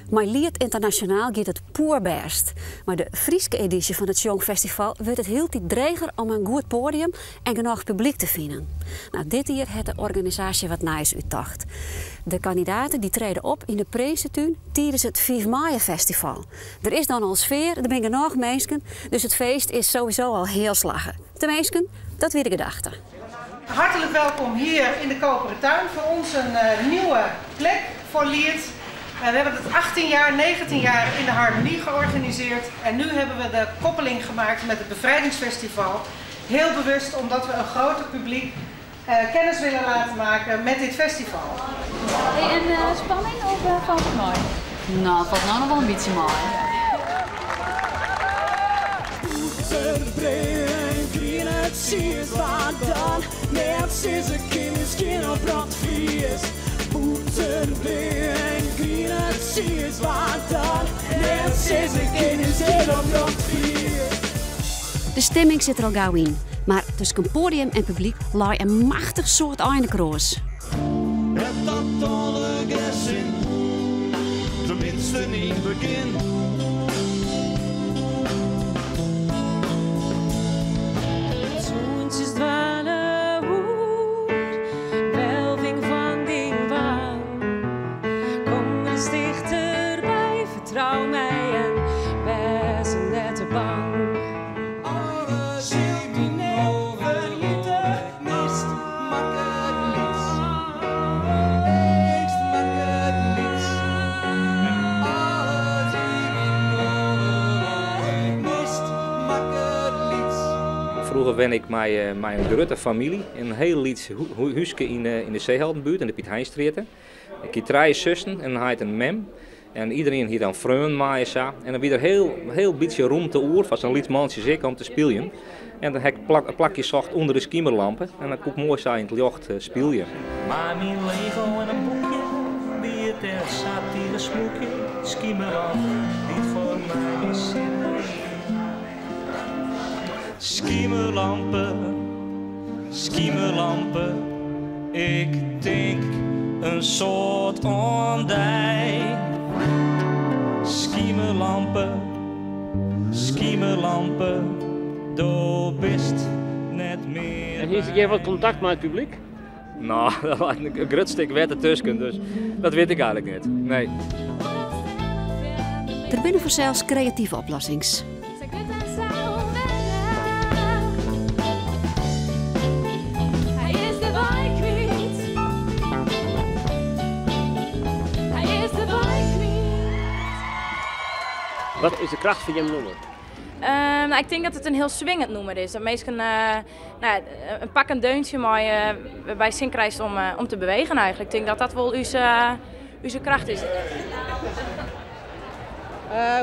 Mei Liet Ynternasjonaal giet it poerbêst. Mei de Fryske edysje fan it Sjongfestival wurdt it hieltyd dreger om in goed poadium en genôch publyk te finen. No, dit jier hat de organisaasje wat nijs úttocht. De kandidaten dy trede op yn de Prinsetún tidens it Fiif Maaie-festival. Der is dan al sfear, der binne genôch minsken, dus it feest is sowieso al heal slagge. Teminsten, dat wie de gedachte. Hartelijk welkom hier in de Koperen Tuin. Voor ons een nieuwe plek voor Liet. We hebben het 18 jaar, 19 jaar in de Harmonie georganiseerd. En nu hebben we de koppeling gemaakt met het Bevrijdingsfestival. Heel bewust omdat we een groter publiek kennis willen laten maken met dit festival. Hey, en spanning of falt it mei? No, falt no noch wol in bytsje mei. Bûter, en griene tsiis, wa dan net sizze kin, is gjin oprocht Fries. Bûter, en griene tsiis, wa dan net sizze kin, is gjin oprocht Fries. De stimming sit der al gau yn, mar tusken poadium en publyk lei in machtich soad einekroas. Het dat alle zin, tenminste in het begin. Soentjes dwale oer, welving fan dyn wang. Kom ris tichterby, fertrou my en wês net te bang. Alles die overjitten, mist makket lyts. Eangst makket lyts. En alles die mist makket lyts. Froeger wenne ik mei in grutte famylje yn in hiel lyts húske yn de Zeeheldenbuert, yn de Piet Heinstrjitte. Ik hie trije sussen en in heit en in mem. En iderien hie dan freonen mei sa. En dan wie der hiel, hiel bytsje romte oer foar sa'n lyts mantsje as ik om te spyljen. En dan ha ik in plakje socht ûnder de skimerlampen. En dan koe ik moai sa yn it ljocht spylje. Mei myn Lego en in boekje wie it dêr sa tige smûkje. Skimerlamp, dy't foar my de sinne. Skimerlampe, skimerlampe, ik tink in soad oan dy. Skimerlampe, skimerlampe, do bist net mear. En hiest hjir wat kontakt mei it publyk? No, der leit in grut stik wetter tusken, dus dat wit ik eigenlik net. Nee. Der binne fansels kreative oplossings. Hy is de wei kwyt. Hy is de wei kwyt. Wat is de kracht fan jim nûmer? No, ik tink dat it in hiel swingend nûmer is. Dat minsken no, in pakkend deuntsje mei wêrby't sin krijst om te bewegen eigenlik. Ik tink dat dat wol ús kracht is.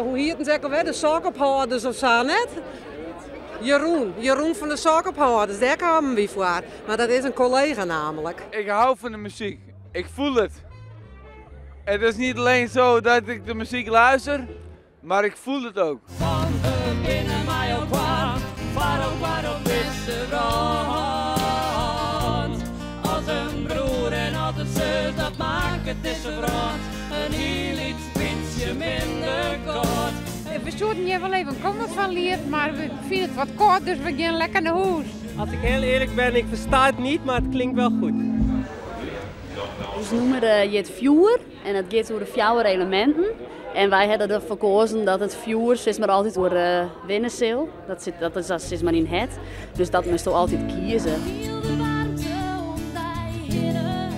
Hoe hieten se ek alwer? De sokophâlders of sa, net? Jeroen, Jeroen fan de sokophâlders, dêr kamen wy foar. Mar dat is in kollega namelijk. Ik hou fan de muzyk. Ik fiel it. Het is niet alleen zo dat ik de muziek luister, maar ik voel het ook. Want we binne mei elkoar, foar elkoar op dizze wrâld. As in broer en as in sus, dat makket dizze wrâld in hiel lyts bytsje minder kâld. We soenen hjir wol even komme fan Liet, mar we fine it wat kâld, dus we gean lekker nei hûs. Als ik heel eerlijk ben, ik versta het niet, maar het klinkt wel goed. Us nûmer hjit Fjoer en it giet oer de fjouwer eleminten. En wy hawwe derfoar keazen dat it fjoer sis mar altyd oer winne sil. Dat sit, dat is sis mar yn it. Dus dat moatsto altyd kieze. Fiel de waarmte om dy hinne.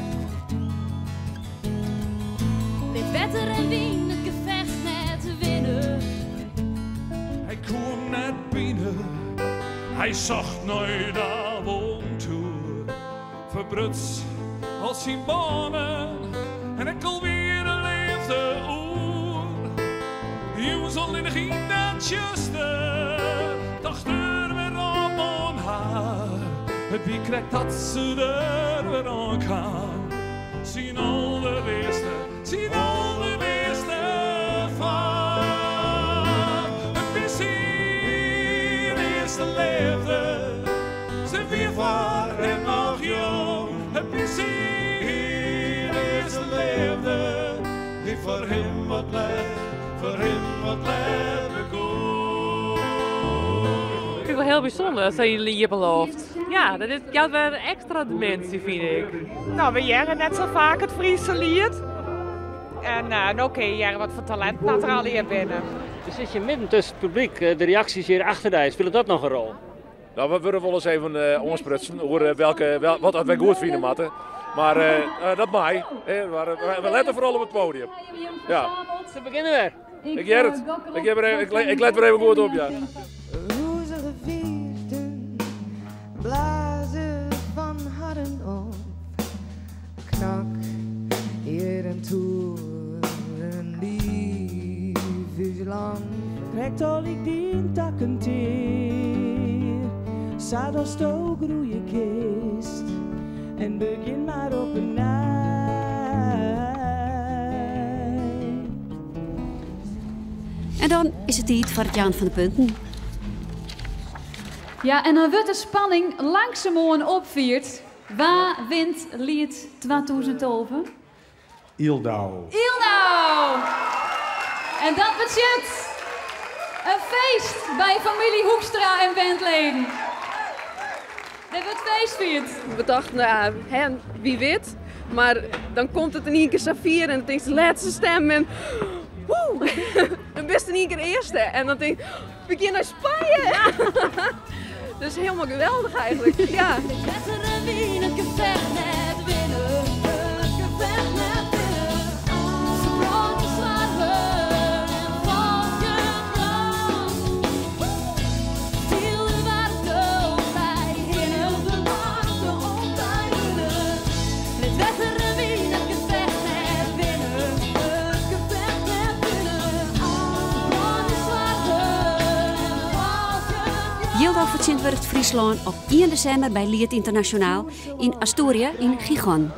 Lit wetter en wyn it gefecht net winne. Hy koe net bine, hy socht nei de avontoer. Ferbruts al syn bannen en ek al wie de leafde oer. Jûns allinnich yn dat tsjuster, tocht er wer op oan har. It wie krekt dat se der wer oankaam, syn alderearste, syn alderearste faam. It wie syn earste leafde, se wie foar him noch jong. It wie syn earste leafde, dy't foar him wat hiel bysûnder, sa yn de iepenloft. Ja, dat is, jout wer in ekstra diminsje, fyn ik. No, we hearre net sa faak it Fryske liet. En uh, no kinne je hearre wat foar talinten dat der allegear binne. Do sitst hjir midden tusken it publyk, de reaksjes hjir achter dy, spilet dat noch in rol? No, we wurde wolris even uh, oansprutsen oer welke, wel, wat dat wy goed fine moatte. Mar uh, dat mei. Mar we lette foaral op it podium. Ja. Se begjinne wer. Ik hear it. Ik, hear ik, ik let wer even goed op, ja. Rûzige feesten blaze fan harren op. Knak hjir in toer, liif is lang. Krekt al ik dyn takken tear, sadatsto groeie kinst en begjin mar op 'e nij. En dan is it tiid foar it jaan fan de punten. Ja, en dan wurdt de spanning langsumoan opfierd. Wa wint Liet 2012? Yldau. Yldau! En dat betsjut in feest by famylje Hoekstra en bandleden. Der wurdt feest fierd. We tochten, ja, hè, wie wit. Mar dan komt it yn ien kear sa fier en dan tinkst de lêste stim en woe, dan bist yn ien kear earste. En dan tink we gean nei Spanje! Dus hielendal geweldich eigentlik, ja. Wetter en wyn, it gefecht net winne. It gefecht net winne. Ferbrân de soargen en folkenbrân. Fiel de waarmte om dy hinne, de waarmte om dy hinne. Lit wetter en wyn it gefecht net winne. It gefecht net winne. Ferbrân de soargen en folkenbrân. Yldau fertsjintwurdiget Fryslân op ien desimber by Liet Ynternasjonaal yn Asturië yn Gijón.